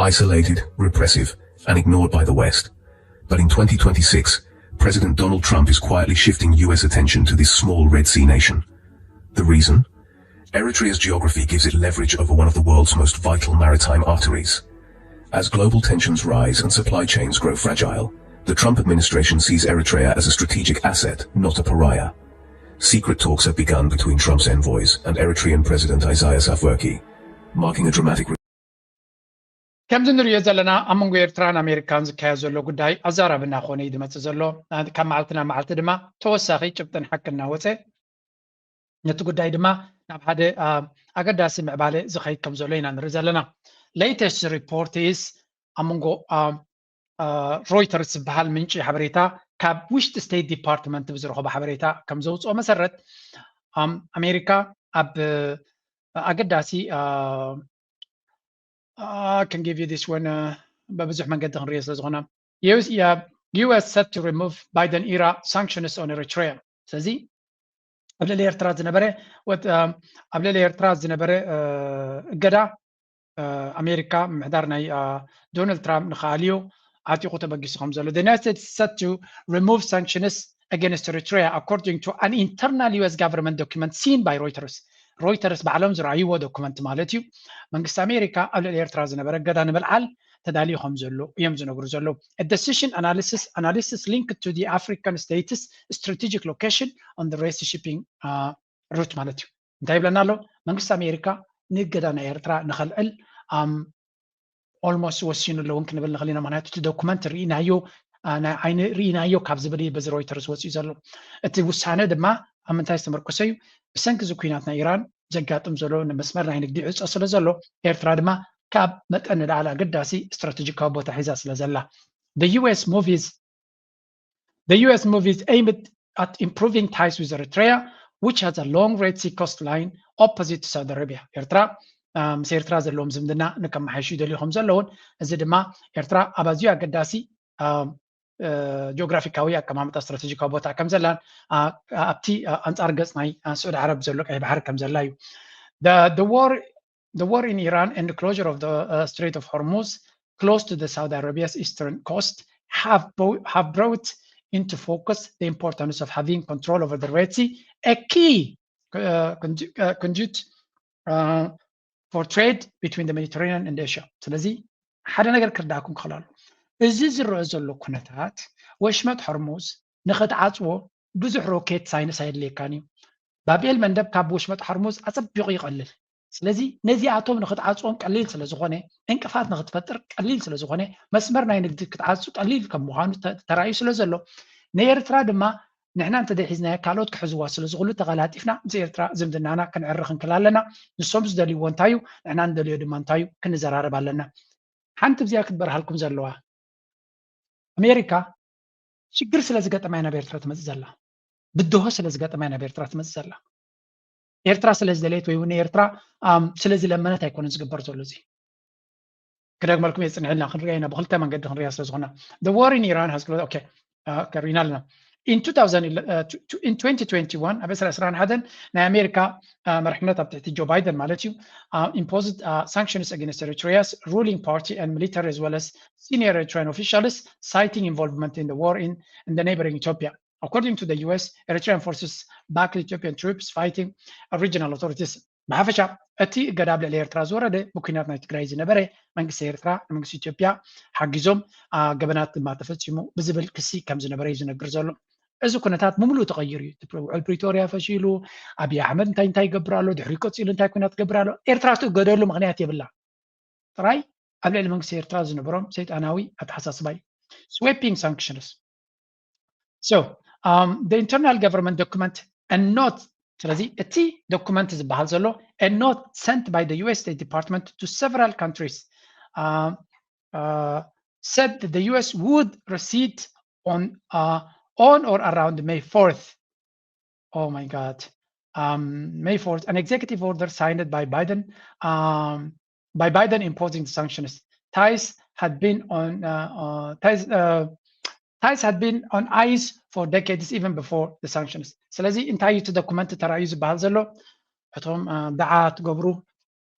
isolated, repressive, and ignored by the West. But in twenty twenty-six, President Donald Trump is quietly shifting U S attention to this small Red Sea nation. The reason? Eritrea's geography gives it leverage over one of the world's most vital maritime arteries. As global tensions rise and supply chains grow fragile, the Trump administration sees Eritrea as a strategic asset, not a pariah. Secret talks have begun between Trump's envoys and Eritrean President Isaias Afwerki, marking a dramatic ከምዚ ንሪኦ ዘለና ኣብ መንጎ ኤርትራን ኣሜሪካን ዝካየድ ዘሎ ጉዳይ ኣዛራቢ እናኾነ እዩ ዝመፅእ ዘሎ። ካብ መዓልቲ ናብ መዓልቲ ድማ ተወሳኺ ጭብጥን ሓቅን እናወፀ ነቲ ጉዳይ ድማ ናብ ሓደ ኣገዳሲ ምዕባለ ዝኸይድ ከም ዘሎ ኢና ንርኢ ዘለና። Latest report is ኣብ መንጎ ሮይተርስ ዝበሃል ምንጪ ሓበሬታ ካብ ውሽጢ ስቴት ዲፓርትመንት ብዝረኸቦ ሓበሬታ ከም ዘውፅኦ መሰረት ኣሜሪካ ኣብ ኣገዳሲ can give you this one በብዙሕ መንገዲ ክንሪኦ ስለ ዝኾነ US set to remove Biden era sanctions on Eritrea። ስለዚ ኣብ ልዕሊ ኤርትራ ዝነበረ ኣብ ልዕሊ ኤርትራ ዝነበረ እገዳ ኣሜሪካ ምምሕዳር ናይ ዶናልድ ትራምፕ ንኽኣልዮ ዓጢቑ ተበጊሱ ከም ዘሎ the United States set to remove sanctions against Eritrea according to an internal US government document seen by Reuters. ሮይተርስ ባዕሎም ዝረኣይዎ ዶኩመንት ማለት እዩ። መንግስቲ ኣሜሪካ ኣብ ልዕሊ ኤርትራ ዝነበረ እገዳ ንምልዓል ተዳልዩ ከም ዘሎ እዮም ዝነግሩ ዘለዉ። Decision analysis analysis linked to the African states strategic location on the Red Sea shipping route ማለት እዩ። እንታይ ይብለና ኣሎ? መንግስቲ ኣሜሪካ ንእገዳ ናይ ኤርትራ ንኸልዕል almost ወሲኑ ኣሎ እውን ክንብል ንኽእል ኢና። ምክንያቱ እቲ ዶኩመንት ርኢናዮ ናይ ዓይኒ ርኢናዮ ካብ ዝብል እዩ በዚ ሮይተርስ ወፂኡ ዘሎ። እቲ ውሳነ ድማ ኣብ ምንታይ ዝተመርኮሰ እዩ? ብሰንኪ እዚ ኩናት ናይ ኢራን ዘጋጥም ዘሎ ንመስመር ናይ ንግዲ ዕፆ ስለ ዘሎ ኤርትራ ድማ ካብ መጠን ንላዕሊ ኣገዳሲ ስትራቴጂካዊ ቦታ ሒዛ ስለ ዘላ። The US moves The US moves aimed at improving ties with Eritrea, which has a long Red Sea coastline opposite to Saudi Arabia. ኤርትራ ምስ ኤርትራ ዘለዎም ዝምድና ንከመሓይሹ ይደልዩ ከም ዘለውን እዚ ድማ ኤርትራ ኣብ ኣዝዩ ኣገዳሲ ጂኦግራፊካዊ ኣቀማምጣ ስትራቴጂካዊ ቦታ ከም ዘላን ኣብቲ ኣንጻር ገጽ ናይ ስዑድ ዓረብ ዘሎ ቀይሕ ባሕሪ ከም ዘላ እዩ። The war in Iran and the closure of the Strait of Hormuz close to the Saudi Arabia's eastern coast have brought into focus the importance of having control over the Red Sea, a key conduit for trade between the Mediterranean and Asia. ስለዚ ሓደ ነገር ክርዳእኩም ክኽእል ኣሎ። እዚ ዝረአ ዘሎ ኩነታት ወሽመጥ ሆርሙዝ ንኽትዓፅዎ ብዙሕ ሮኬት ሳይንስ ኣየድልየካን እዩ። ባብኤል መንደብ ካብ ወሽመጥ ሆርሙዝ ኣፀቢቑ ይቐልል። ስለዚ ነዚኣቶም ንኽትዓፅዎም ቀሊል ስለ ዝኾነ፣ ዕንቅፋት ንኽትፈጥር ቀሊል ስለ ዝኾነ፣ መስመር ናይ ንግዲ ክትዓፁ ቀሊል ከም ምዃኑ ተራእዩ ስለ ዘሎ፣ ንኤርትራ ድማ ንሕና እንተዘይሒዝናያ ካልኦት ክሕዝዋ ስለ ዝኽእሉ ተቐላጢፍና ምስ ኤርትራ ዝምድናና ክንዕሪ ክንክል ኣለና። ንሶም ዝደልይዎ እንታይ እዩ፣ ንሕና ንደልዮ ድማ እንታይ እዩ ክንዘራረብ ኣለና። ሓንቲ ብዚኣ ክትበርሃልኩም ዘለዋ ኣሜሪካ ሽግር ስለ ዝገጠማ እያ ናብ ኤርትራ ትመፅእ ዘላ። ብድሆ ስለ ዝገጠማ እያ ናብ ኤርትራ ትመፅእ ዘላ። ኤርትራ ስለ ዝደለየት ወይ እውን ኤርትራ ስለ ዝለመነት ኣይኮነን ዝግበር ዘሎ እዚ። ክደግመልኩም እየ፣ ፅንሕልና ክንሪኣ ኢና፣ ብክልተ መንገዲ ክንሪኣ ስለ ዝኾና። The war in Iran has closed okay ሪኢና ኣለና። In two thousand in twenty twenty-one ኣብ ዕስራ ዕስራን ሓደን ናይ ኣሜሪካ መርሕነት ኣብ ትሕቲ ጆ ባይደን ማለት እዩ imposed sanctions against Eritrea's ruling party and military as well as senior Eritrean officials citing involvement in the war in, in the neighboring Ethiopia. According to the US, Eritrean forces backed Ethiopian troops fighting regional authorities. ብሓፈሻ እቲ እገዳ ኣብ ልዕሊ ኤርትራ ዝወረደ ብኩናት ናይ ትግራይ ዝነበረ መንግስቲ ኤርትራ ንመንግስቲ ኢትዮጵያ ሓጊዞም ገበናት ድማ ተፈፂሙ ብዝብል ክሲ ከም ዝነበረ እዩ ዝነግር ዘሎ። እዚ ኩነታት ብምሉእ ተቐይሩ እዩ። ውዕል ፕሪቶርያ ፈሺሉ፣ ኣብይ ኣሕመድ እንታይ እንታይ ይገብር ኣሎ፣ ድሕሪ ቀፂሉ እንታይ ኩናት ትገብር ኣሎ። ኤርትራ ትእገደሉ ምክንያት የብላ። ጥራይ ኣብ ልዕሊ መንግስቲ ኤርትራ ዝነበሮም ሰይጣናዊ ኣተሓሳስባ እዩ። Sweeping sanctions so um, the internal government document and not ስለዚ እቲ ዶኩመንት ዝበሃል ዘሎ a note sent by the US State Department to several countries uh, uh, said that the US would recede on uh, on or around May fourth. Oh my God. Um, May fourth, an executive order signed by Biden um, by Biden imposing the sanctions. Ties had been on uh, uh, ties, uh, ties had been on ice for decades even before the sanctions. ስለዚ እንታይ እዩ እቲ ዶኩመንት ተራእዩ ዝበሃል ዘሎ? እቶም ደዓ ትገብሩ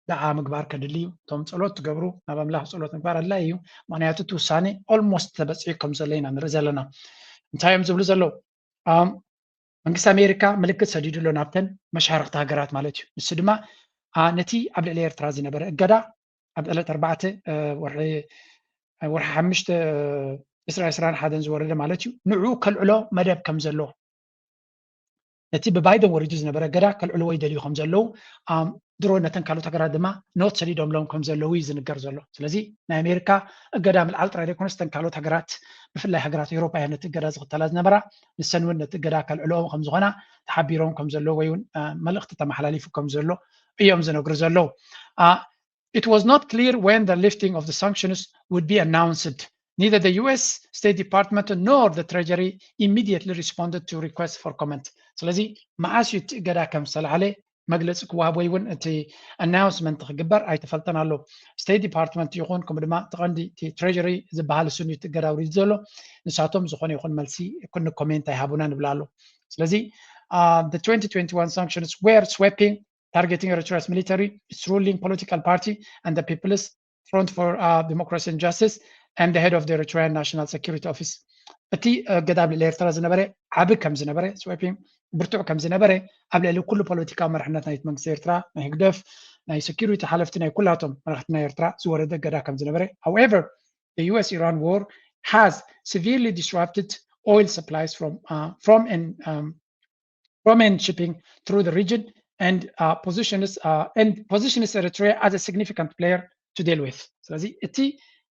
ዳዓ ምግባር ከድሊ እዩ። እቶም ጸሎት ትገብሩ ናብ ኣምላኽ ጸሎት ምግባር ኣድላይ እዩ። ምክንያቱ እቲ ውሳኔ almost ተበጺሑ ከም ዘሎ ኢና ንርኢ ዘለና። እንታይ እዮም ዝብሉ ዘለዉ? መንግስቲ ኣሜሪካ ምልክት ሰዲዱ ኣሎ ናብተን መሻርክቲ ሃገራት ማለት እዩ። ንሱ ድማ ነቲ ኣብ ልዕሊ ኤርትራ ዝነበረ እገዳ ኣብ ዕለት ኣርባዕተ ወርሒ ወርሒ ሓሙሽተ ዕስራ ዕስራን ሓደን ዝወረደ ማለት እዩ፣ ንዕኡ ከልዕሎ መደብ ከም ዘሎ፣ ነቲ ብባይደን ወሪዱ ዝነበረ እገዳ ከልዕልዎ ይደልዩ ከም ዘለዉ፣ ድሮ ነተን ካልኦት ሃገራት ድማ ኖት ሰዲዶምሎም ከም ዘለዉ እዩ ዝንገር ዘሎ። ስለዚ ናይ ኣሜሪካ እገዳ ምልዓል ጥራይ ዘይኮነስ፣ እተን ካልኦት ሃገራት፣ ብፍላይ ሃገራት ኤውሮጳ እየን ነቲ እገዳ ዝኽተላ ዝነበራ። ንሰን እውን ነቲ እገዳ ከልዕልኦም ከም ዝኾና ተሓቢሮም ከም ዘለዉ ወይ እውን መልእኽቲ ተመሓላሊፉ ከም ዘሎ እዮም ዝነግሩ ዘለዉ። It was not clear when the lifting of the sanctions would be announced. Neither the U S State Department nor the Treasury immediately responded to requests for comment. ስለዚ መዓስ እዩ እቲ እገዳ ከም ዝተላዕለ መግለፂ ክወሃብ ወይ እውን እቲ ኣናውንስመንት ክግበር ኣይተፈልጠን ኣሎ። ስቴት ዲፓርትመንት ይኹን ከምኡ ድማ እቲ ቀንዲ እቲ ትሬጀሪ ዝበሃል እሱን እዩ እቲ እገዳ ኣውሪዱ ዘሎ። ንሳቶም ዝኾነ ይኹን መልሲ ኩኒ ኮሜንት ኣይሃቡና ንብላ ኣሎ። ስለዚ twenty twenty-one sanctions were sweeping, targeting Eritrea's military, its ruling political party, and the People's Front for Democracy and Justice, and the head of the Eritrean National Security Office. እቲ እገዳ ኣብ ልዕሊ ኤርትራ ዝነበረ ዓቢ ከም ዝነበረ፣ ስዌፒንግ ብርቱዕ ከም ዝነበረ፣ ኣብ ልዕሊ ኩሉ ፖለቲካዊ መርሕነት ናይቲ መንግስቲ ኤርትራ፣ ናይ ህግደፍ፣ ናይ ሴኩሪቲ ሓለፍቲ፣ ናይ ኩላቶም መራሕቲ ናይ ኤርትራ ዝወረደ እገዳ ከም ዝነበረ። However, the U S Iran war has severely disrupted oil supplies from, uh, from and, um, from and shipping through the region and, uh, positions, uh, and positions Eritrea as a significant player to deal with. ስለዚ እቲ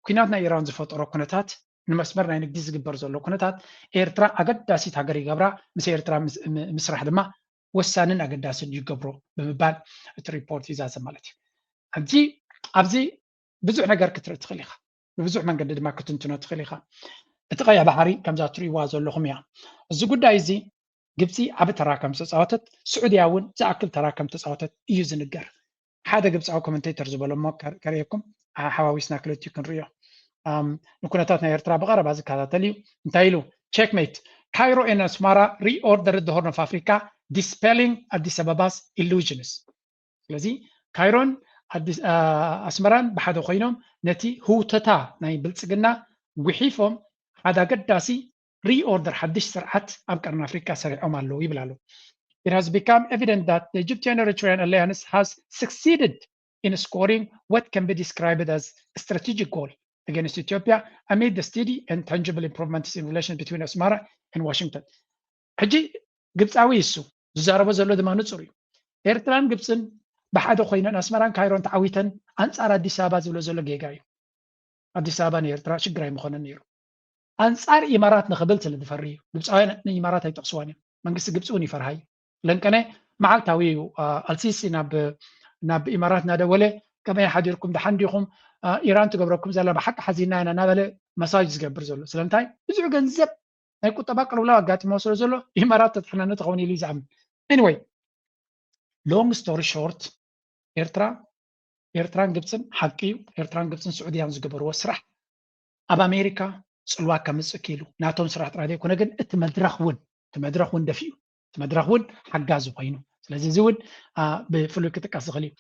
ኩናት ናይ ኢራን ዝፈጠሮ ኩነታት፣ ንመስመር ናይ ንግዲ ዝግበር ዘሎ ኩነታት፣ ኤርትራ ኣገዳሲት ሃገር ይገብራ፣ ምስ ኤርትራ ምስራሕ ድማ ወሳንን ኣገዳስን ይገብሮ ብምባል እቲ ሪፖርት ይዛዘም ማለት እዩ። ሕጂ ኣብዚ ብዙሕ ነገር ክትርኢ ትኽእል ኢኻ፣ ብብዙሕ መንገዲ ድማ ክትንትኖ ትኽእል ኢኻ። እቲ ቀይሕ ባሕሪ ከምዛ ትርእይዋ ዘለኹም እያ። እዚ ጉዳይ እዚ ግብፂ ዓቢ ተራ ከም ዝተፃወተት፣ ስዑድያ እውን ዝኣክል ተራ ከም ዝተፃወተት እዩ ዝንገር። ሓደ ግብፃዊ ኮመንቴተር ዝበሎ እሞ ከርእየኩም፣ ሓዋዊስና ክልቲኡ ክንርእዮ። ንኩነታት ናይ ኤርትራ ብቐረባ ዝከታተል እዩ። እንታይ ኢሉ? Checkmate, Cairo and Asmara reordered the Horn of Africa, dispelling Addis Ababa's illusions. ስለዚ ካይሮን ኣስመራን ብሓደ ኮይኖም ነቲ ህውተታ ናይ ብልፅግና ጉሒፎም ሓደ ኣገዳሲ ሪኦርደር፣ ሓድሽ ስርዓት ኣብ ቀርኒ ኣፍሪካ ሰሪዖም ኣለዉ ይብል ኣሎ። It has become evident that the Egyptian-Eritrean alliance has succeeded in scoring what can be described as a strategic goal against Ethiopia amid the steady and tangible improvements in relations between Asmara and Washington. ሕጂ ግብፃዊ እሱ ዝዛረቦ ዘሎ ድማ ንፁር እዩ። ኤርትራን ግብፅን ብሓደ ኮይነን ኣስመራን ካይሮን ተዓዊተን ኣንፃር ኣዲስ ኣበባ ዝብሎ ዘሎ ጌጋ እዩ። ኣዲስ ኣበባ ንኤርትራ ሽግር ኣይምኾነን ነይሩ። ኣንፃር ኢማራት ንኽብል ስለ ዝፈሪ እዩ። ግብፃውያን ንኢማራት ኣይጠቕስዋን እዮም። መንግስቲ ግብፂ እውን ይፈርሃ እዩ። ለንቀነ መዓልታዊ እዩ። ኣልሲሲ ናብ ናብ ኢማራት እናደወለ ከመይ ሓዲርኩም፣ ደሓን ዲኹም፣ ኢራን ትገብረኩም ዘላ ብሓቂ ሓዚና ኢና እናበለ መሳጅ ዝገብር ዘሎ። ስለምንታይ? ብዙሕ ገንዘብ ናይ ቁጠባ ቅልውላው ኣጋጢሞ ስለ ዘሎ ኢማራት ተድሕነኒ ትኸውን ኢሉ እዩ ዝኣምን። Anyway, long story short፣ ኤርትራ ኤርትራን ግብፅን፣ ሓቂ እዩ፣ ኤርትራን ግብፅን ስዑድያን ዝገበርዎ ስራሕ ኣብ ኣሜሪካ ፅልዋ ከምፅእ ክኢሉ ናቶም ስራሕ ጥራሕ ዘይኮነ ግን እቲ መድረኽ እውን እቲ መድረኽ እውን ደፊኡ እቲ መድረኽ እውን ሓጋዚ ኮይኑ። ስለዚ እዚ እውን ብፍሉይ ክጥቀስ ዝኽእል እዩ።